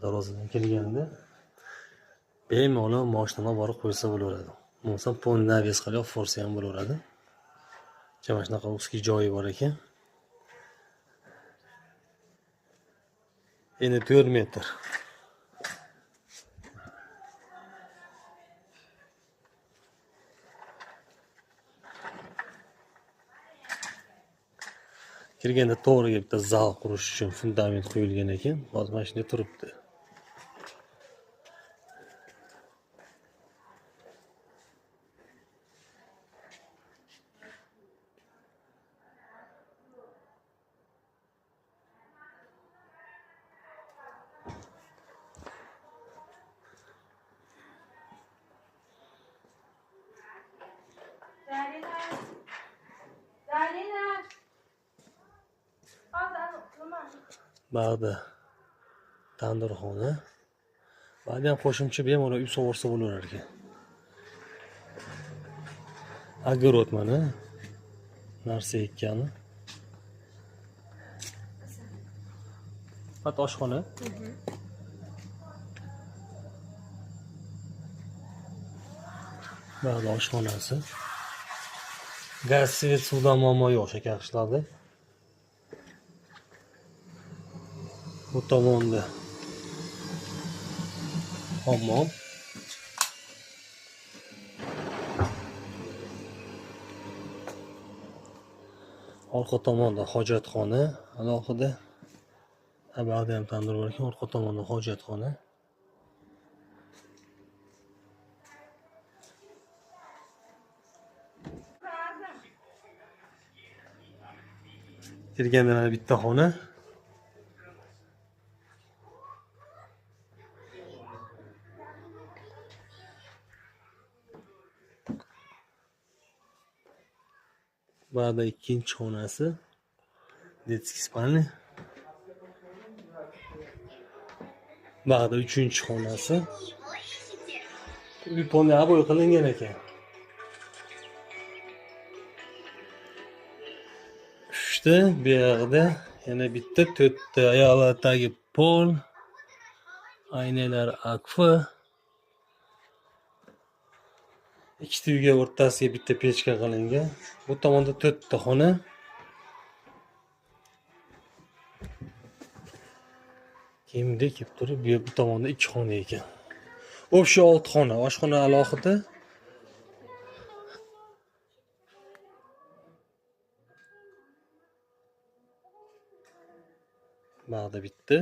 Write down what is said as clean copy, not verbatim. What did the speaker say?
Darvozadan kelganda bemalol mashinani borib qo'ysa bo'laveradi. Bo'lmasa polni навес qilib forsa ham bo'laveradi. Mana shunaqa узкий joyi bor ekan. Endi 4 metr. Kirganda to'g'riga bitta zal qurish uchun fundament qo'yilgan ekan. Hozir mana shunday turibdi. Zarina. Zarina. Bag'da tandirxona. Ba'da ham qo'shimcha bemalol uy sovursa bo'laverar ekan. Огород mana narsa ekkani. Pat oshxona. Bag'da oshxonasi. Gaz, svet, suvdan muammo yo'q Shakarqishloqda. Bu tomonda hammom. Orqa tomonda hojatxona alohida. Bu yoqda ham tandir bor ekan, orqa tomonda hojatxona. Kirganda mana bitta xona. Ba'da ikkinchi xonasi, детский спальня. Ba'da uchinchi xonasi. Uy polni oboy qilingan ekan. Uchta, bu yoqda yana bitta, to'rtta ayollardagi pol, aynalar akfa. Ikkita uyga o'rtasiga bitta pechka qilingan. Bu tomonda to'rtta xona. Keyin bunday kelib turib, bu tomonda 2 xona ekan. Общий 6 xona, oshxona alohida. Bag'da bitta.